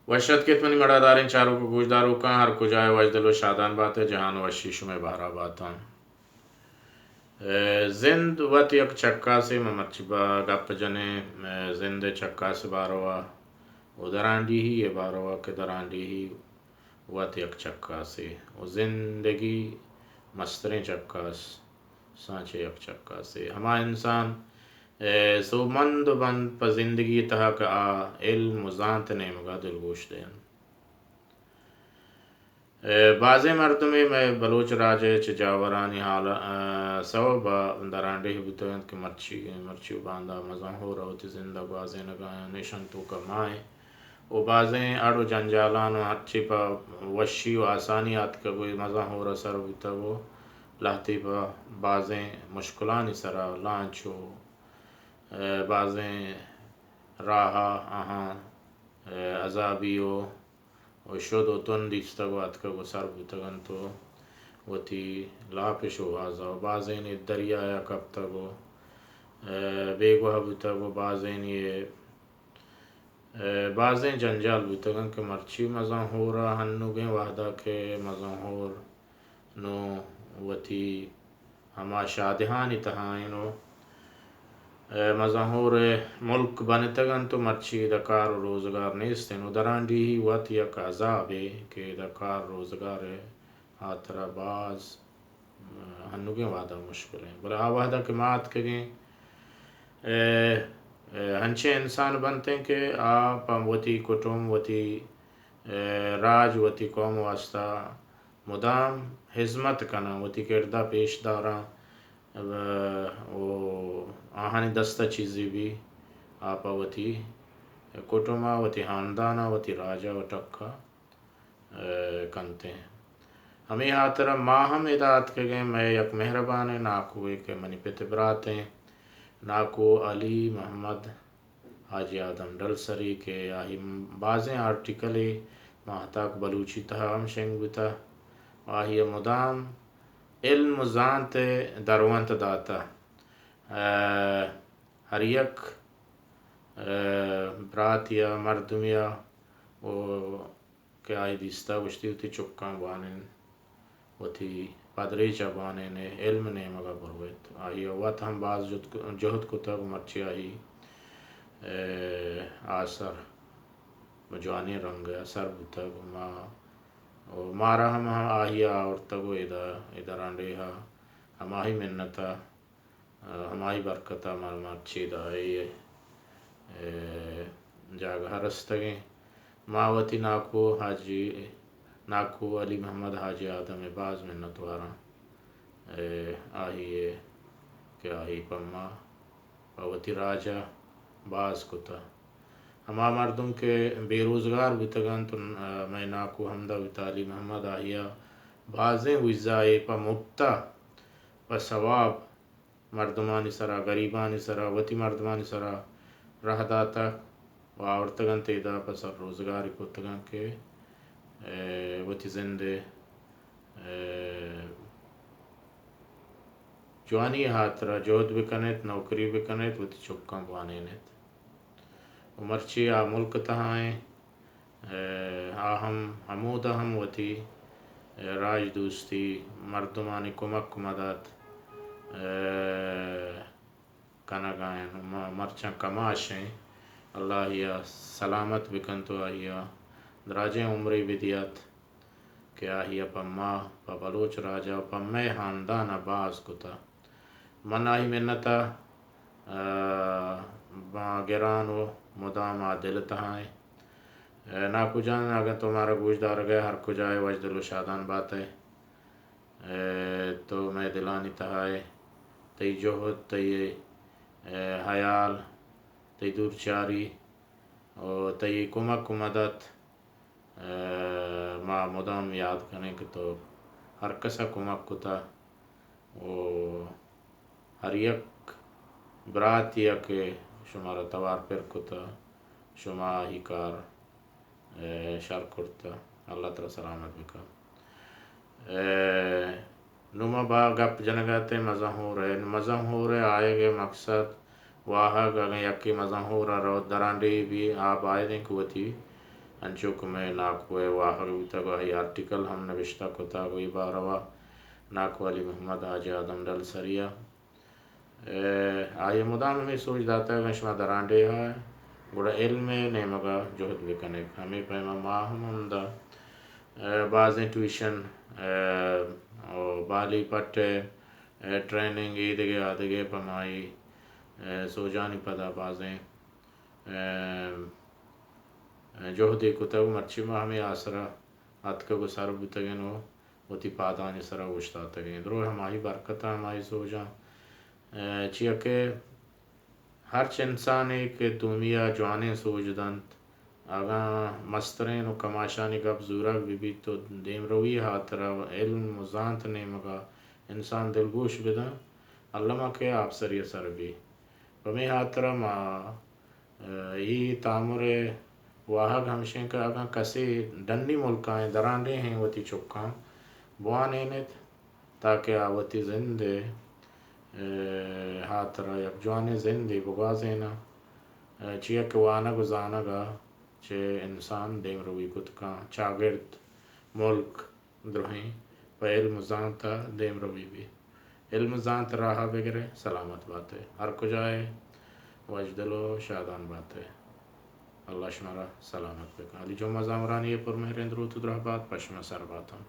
وش اتک ات منی مڑاداریں چاروک و گوشداروکاں، ہر کجا ئے وشدل و شادان بات ئے، جہان وشی شمئے بہرا باتاں۔ اے، زند وت یک چکاسے، ما مرچی با گپ جنیں، اے، زند ءِ چکاس ءِ باروا و درانڈیہی ءِ باروا کہ درانڈیہی وت یک چکاسے و زندگی مستریں چکاس ساں چہ یک چکاسے۔ ہما انسان، اے، سوبمند بنت پہ زندگی تہا کہ آ علم و زانت نیمگا دلگوش دینت۔ اے، بازیں مردمے مئے بلوچ راج ءِ چہ جاورانی حال، اے، سوب ءَ درانڈیہ بوتگ انت کہ مرچی، مرچی و باندا مزن ہور ءَ وتی زند ءَ گوازینگ ءَ انت، ایشانی توکا ما ایں و بازیں اڑ و جنجالان و ہرچی پہ وشی و آسانی آتکگ و مزن ہور ءَ سر بوتگ و لہتے پہ بازیں مشکلانی سرا لانچ و، اے، بازیں راہ ءَ آہاں، اے، عذابی و و شد و تن دیستگ و اتکگ و سر بوتگ انت و وتی لاپ شوہاز ءَ و بازینے دریا ءَ کپتگ و، اے، بیگواہ بوتگ و بازینے، اے، بازیں جنجال بوتگ انت کہ مرچی مزن ہور ءَ ہنوگیں وہد ءَ کہ مزن ہور نوں وتی ہما شادہانی تہا ایں و، اے، مزن ہور ءِ ملک بنتگ انت و مرچی ادا کار و روزگار نیست انت و درانڈیہی وت یک عذابے کہ ادا کار روزگار ءِ ہاترا باز، اے، ہنوگیں وہدا مشکل انت۔ بلے آ وہدا کہ ما اتکگیں، اے، اے، ہنچیں انسان بنتیں کہ آ پہ وتی کٹم، وتی، اے، راج، وتی قوم واسطہ مدام ہزمت کناں، وتی کردا پیش داراں، ءُ آہانی دستا چیزے بی، آ پہ وتی کٹما، وتی ہاندانا، وتی راجا و ٹکا، اے، کنتیں۔ ہمے ہاترا ما ہم ادا اتکگیں، مئے یک مہربانیں ناکوے کہ منی پت براتیں، ناکو علی محمد حاجی آدم ڈلسری کہ آہی بازیں آرٹیکلے ماہتاک بلوچی تہا ہم شنگ بوتہ۔ آہی ءَ مدام علم و زانت ءِ درونت داتہ۔ اے، ہر یک، اے، براتی ءَ، مردمی ءَ و کہ آئی دیستہ گوشتی وتی چکاں بوانین، وتی پدریچ ءَ بوانین ءُ علم نیمگ ءَ برویت۔ آئی ءَ وت ہم باز جہد، جہد کتگ، مرچی آئی، اے، آسر جوانیں رنگ ءَ سر بوتگ۔ ما، و مارا ہم آئی ءَ آورتگ و ادا، ادا رانڈیہ ءَ ہمائی منت ءَ ہمائی برکت ءَ ما، ما چیدہ اے، اے، جاگہ ءَ رستگیں۔ ما وتی ناکو حاجی، ناکو علی محمد حاجی آدم ءِ باز منتواراں، اے، آہی ءِ کہ آہی پہ ما، پہ وتی راج ءَ باز کتہ۔ ہما مردم کہ بے روزگار بوتگ انت، مئے ناکو ہمدا بوتہ علی محمد، آہی ءَ بازیں ویزا ءَ پہ مپت ءَ پہ ثواب مردمانی سرا، گریبانی سرا، وتی مردمانی سرا راہ داتگ و آورتگ انت، ادا پہ سر روزگاری کتگ انت کہ، اے، وتی زند ءِ، اے، جوانی ءِ ہاترا جہد بکن ایت، نوکری بکن ایت، وتی چکاں بوانین ایت۔ و مرچی آ ملک تہا ایں، اے، آ ہم ہمودا ہم وتی، اے، راج دوستی مردمانی کمک و مدد، اے، کنگ ءَ ایں۔ م-، مرچاں کماش ایں۔ اللہ آئی ءَ سلامت بکنت و آئی ءَ دراجیں عمرے بدیات کہ آئی ءَ پہ ما، پہ بلوچ راج ءَ، پہ مئے ہاندان ءَ باز کتہ۔ من آئی منت ءَ، آ، باں گران و مدام آ دل تہا ایں۔ اے، ناکو جان، اگاں تو مارا گوش دارگ ئے، ہر کجا ئے، وشدل و شادان بات ئے۔ اے، تو مئے دلانی تہا ئے۔ تئی جہد، تئی، اے، ہیال، تئی دورچاری و تئی کمک و مدد، اے، ما مدام یاد کنیں کہ تو ہر کس ءَ کمک کتہ و ہر یک براتے ءَ کہ شمارا توار پر کتہ، شما آہی کار، اے، شر کرتہ۔ اللہ ترا سلامت بکن۔ اے، نوں ما با گپ جنگ ءَ اتیں مزن ہور ءِ۔ مزن ہور ءِ آیگ ءِ مقصد، واہگ، اگاں یکے مزن ہور ءَ روت، درانڈیہی بی، آ باید انت کہ وتی انچو کہ مئے ناکو ءِ واہگ بوتگ، آئی آرٹیکل ہم نبشتہ کتگ، گوں اے باروا ناکو علی محمد حاجی آدم ڈلسری ءَ۔ اے، آئی ءَ مدام ہمے سوج داتگ، اگاں شما درانڈیہ ءَ، گڑا علم ءِ نیمگ ءَ جہد بکنیت۔ ہمے پیم ءَ ما ہم ہمدا، اے، بازیں ٹیوشن، اے، او بالی پٹ ءِ، اے، ٹریننگ، اے دگہ آ دگہ پہ مائی، اے، سوجانی پدا بازیں، اے، جہدے کتگ، مرچی ما ہمے آسرا اتکگ و سر بوتگیں و وتی پادانی سرا اوشتاتگیں۔ دروہ ہمائی برکتاں، ہمائی سوجاں۔ اے، چیا کہ ہرچ انسانے کہ دومی ءَ جوانیں سوج دنت، اگاں مستریں و کماشانی گپ زورگ بہ بیت تو دیمروی ہاترا علم و زانت نیمگا انسان دلگوش بدن، الما کہ آپسری سر بی۔ پمے ہاترا ما اے تامر ءِ واہگ ہمشیں کہ اگاں کسے ڈنی ملکاں درانڈیہیں وتی چکاں بوانینیت تاکہ آ وتی زند ءِ، اے، ہاترا یک جوانیں زندے بگوازیناں، اے، چیا کہ وانگ و زانگ ءَ چہ انسان دیمروی کت کن، چاگرد، ملک، درہیں پہ علم و زانت ءَ دیمروی بی۔ علم و زانت راہ ءَ بگرے، سلامت باتے۔ ہر کجا ئے وشدل و شادان باتے۔ اللہ شمارا سلامت بکن۔ علی جمعہ زامرانی ءِ پرمہریں دروت و درہبات پہ شما سر باتاں۔